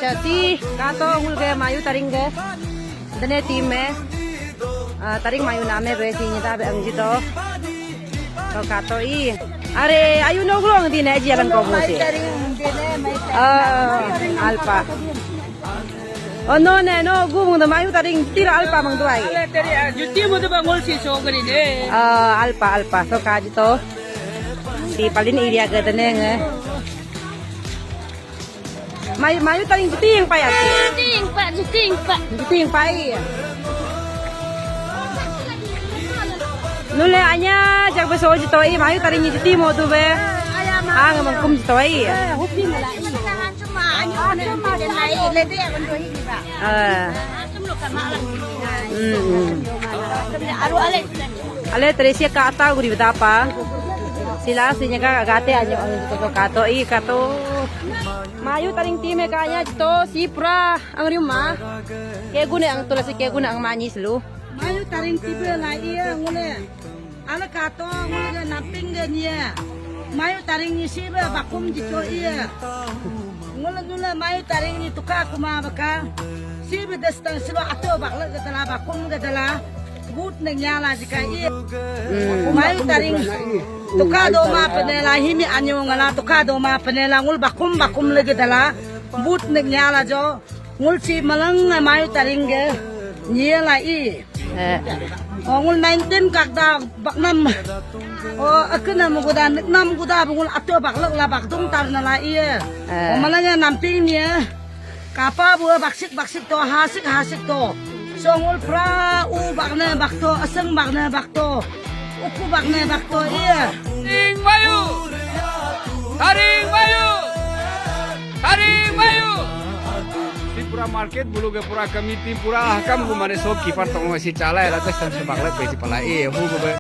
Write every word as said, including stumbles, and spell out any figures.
Jadi, kato ngul ke Mayu Taring ke. Dene team me. Ah, Taring Mayu name be si nyita be angji to. To kato i. Are, ayu no gulong di ne ji alan ko mo si. Ah, alpa. Oh, no, ne, no, gu mung da Mayu Taring tira alpa mang duai. Juti mo da ba ngul si so gari ne. Ah, alpa, alpa. So kaji to. Si palin area ke dene nge. Mayu, Mayu Taring juti yang pai ati. Juti yang pai, juti yang pai. Juti yang pai. Nule anya jak beso jito i Mayu Taring juti mo tu be. Hang mangkum jito i. Eh. Hmm, hmm. Ale Tresia ka ata guri betapa. Sila sinya ka gate anyo ang to kato i kato. Mayu Taring team e kanya jito si pura ang riuma. Kegune ang tulasi kegune ang manyis lu. Mayu Taring team e la iya ngule. Ala kato ngule namping ge nia. Mayu Taring ni si be bakum jito iya. Ngule ngule Mayu Taring ni tuka kuma baka. Si be destang silo ato bakle ge dala bakum ge dala. But ne nyala jika i. Hmm. Mayu Taring. Tuka doma penela himi anyo ngala tuka doma penela ngul bakum bakum lagi dala. But ne nyala jo. Ngul si malang Mayu Taring ge. Nyela i. Eh. O ngul nineteen kakda baknam. O akena muguda niknam guda bungul ato baklak la bakdung tar nala i. Eh. O malang namping ni. Kapa bua baksik baksik to, hasik hasik to. Songul pra u bakne bakto, aseng bakne bakto. Uku bakne bakto iya. Taring Mayu. Taring Mayu. Taring Mayu. Si pura market bulu ke pura committee pura hakam gu mane shopkeeper tong si chalai la testan se bakla pe si pala iya hu gu be.